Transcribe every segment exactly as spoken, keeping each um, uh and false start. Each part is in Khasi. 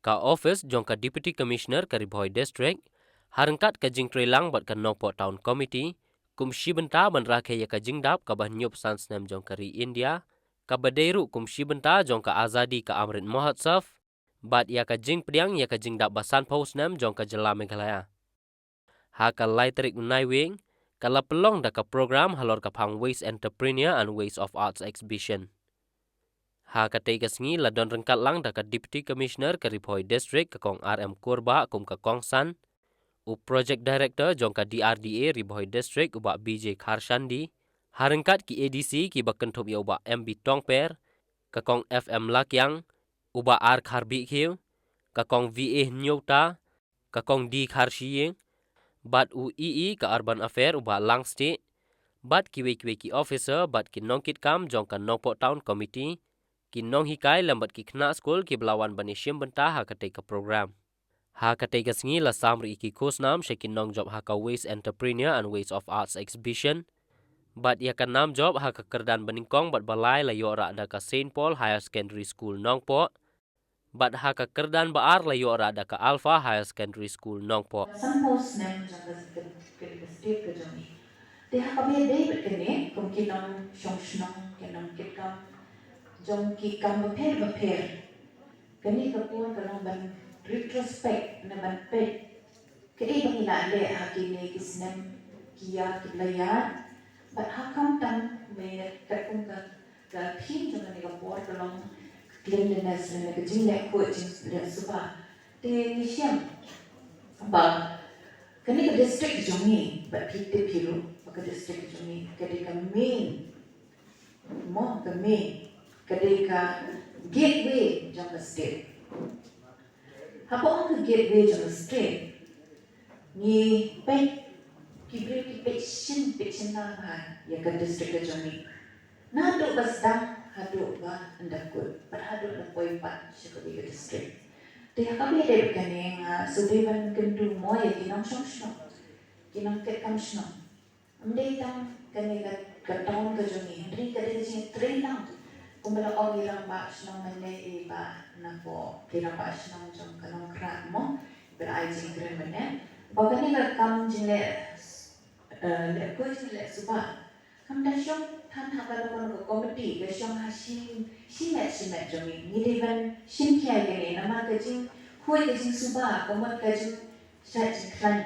Ka office jong ka Deputy Commissioner ka Ri Bhoi District, ha ryngkat ka jingtreilang bad ka Nongpoh Town Committee, kum shi bynta ban rakhe ïa ka jingdap kaba hynñiewphew san snem jong ka ri India, kaba dei ruh kum shi bynta jong ka Azadi ka Amrit Mahotsav, bad ïa ka jingpdiang ïa ka jingdap ba sanphew snem jong ka jylla Meghalaya. Ha ka lai tarik u Naiwieng, ka la pynlong da ka program halor ka phang Waste Entrepreneur and Waste of Arts Exhibition. Ha katei ka sngi la don ryngkat lang da ka Deputy Commissioner ka Ri Bhoi District ka Kong R M Kurbah kum ka kongsan, u Project Director jong ka D R D A Ri Bhoi District u Bah B J Kharshandi, ha ryngkat ki A D C kiba kynthup ïa u Bah M B Tongper, ka Kong F M Lakiang, u Bah R Kharbihkhiew, ka Kong V A Hynñiewta, ka Kong D Kharshiing, bad u E E ka Urban Affair u Bah Langstieh, bad kiwei kiwei ki officer bad ki nongkitkam jong ka Nongpoh Town Committee, ki nonghikai lem bad ki khynnah skul kiba la wan ban ïashim bynta ha katei ka program. Ha katei ka sngi la sam ruh ïa ki khusnam sha ki nongjop ha ka Waste Entrepreneur and Waste of Arts Exhibition, bad ïa ka nam jop ha ka kyrdan ba nyngkong bad ba lai la ïoh rah da ka Saint Paul Higher Secondary School Nongpoh, bad ha ka kyrdan ba ar la ïoh rah da ka Alpha Higher Secondary School Nongpoh. Sanphew snem jong ka, ka, ka, ka state ka jong ngi. Te ha kaba ïadei bad kane, kum ki nongshong shnong, ki nongkitkam jong ki kam bapher bapher, kane ka por ka long ban retrospect, ne ban peit kaei ba ngi la leh ha kine ki snem ki ïa ki la ïa. Bad ha kham tam me katkum ka, ka theme jong kane ka por ka long cleanliness, ne ka jingleh khuid jingleh suba. Te ngi shem ba kane ka district jong ngi, bad phi tip hi ruh ba ka district jong ngi ka dei ka main, mo, ka main, ka dei ka gateway jong ka state. Haba ong ka gateway jong ka state, ngi peit, ki briew ki peit shisha, peit shisha bha ïa ka district ka jong ngi. Naduh ba sdang haduh ba ynda kut, bad haduh ba poi pat sha kawei ka district. Te ha kaba ïadei bad kane nga shu dei ban kyntu mo ïa ki nongshong shnong, ki nongkitkam shnong. Ym dei tang kane ka, ka town ka jong ngi, hynrei ka dei ka jingïatreilang. Kumba la ong i rangbah shnong mynne, i Bah Nangpoh, ki rangbah shnong jong ka Nongkhrah mo, ba la ai jingkren mynne, ba kane ka kam jingleh, eh, leh khuid jingleh suba, kam da shong than ha kano kano ka komiti, ka shong ha shi, shimet shimet jong ngi. Ngi dei ban shim khia ïa kane namar ka jingkhuid ka jingsuba ka mut ka jing sha jingkhlaiñ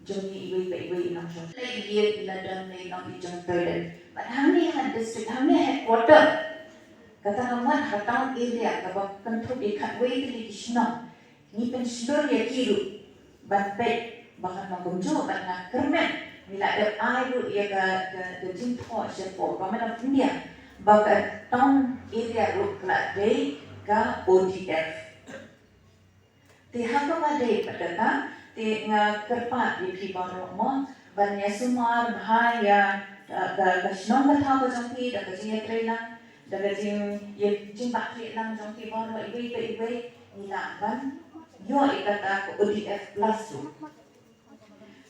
jong ngi iwei pa iwei i nongshong. Lei ïa i la don lei long i jong toilet. Bad hangne ha district, hangne headquarter, kata ka mut ha town area kaba kynthup ïa khatwei tylli ki shnong, ngi pynshlur ïa ki ruh ban peit ba kan long kumjuh. Bad nga kyrmen ngi la dep ai ruh ïa ka, ka, ka jingthoh shapoh Government of India ba ka town area ruh ka la dei ka O D F. Te ha kaba dei pat kata, te nga kyrpad ïa phi baroh mo ban ïasumar bha ïa, eh, ka, ka shnong ka thaw ka jong phi da ka jingïatreilang, da ka jing, ïa, jingbakla lang jong phi baroh iwei pa iwei, ngi lah ban ïoh ïa kata ka O D F plus ruh.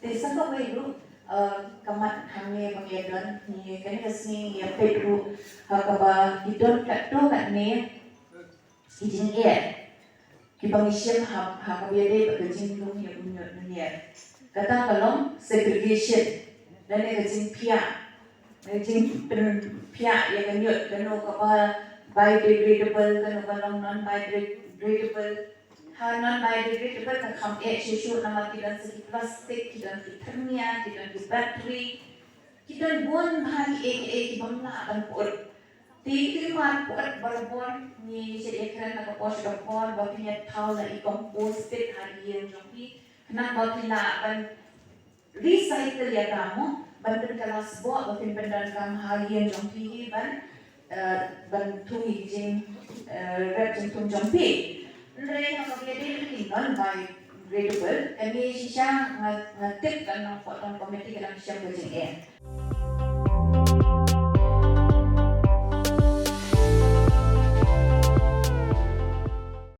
Te sa kawei ruh, eh, ka mat hangne ba ngi ïa don, ngi kane ka sngi ngi ïa peit ruh ha kaba ki don katto katne ki jingeh kiba ngi shem ha, ha kaba ïadei bad ka jinglong ïa u ñiut u ñier. Kata ka long segregation lane ka jingphiah, ka jingpynphiah ïa ka ñiut, kano kaba biodegradable, kano ka long non biodegradable. Ha non biodegradable ka kham eh shuh shuh namar ki don sa ki plastik, ki don ki thyrnia, ki don ki battery, ki don bun bha kiei kiei kiba ym lah ban pyut. Te ki mar pyut barabor, ngi shait ïakren na ka por sha ka por ba phin ïa thaw la i compost pit ha ïing jong phi, khnang ba phi lah ban recycle ïa ka mo, ban pynkylla sboh ba phin pyndonkam ha ïing jong phi hi ban, eh, ban thung ïa ki jing, eh, rep jingthung jong phi. Hynrei ha kaba ïadei bad ki non biodegradable, kane shisha nga, nga tip ka Nongpoh Town Committee ka dang shem ka jingeh.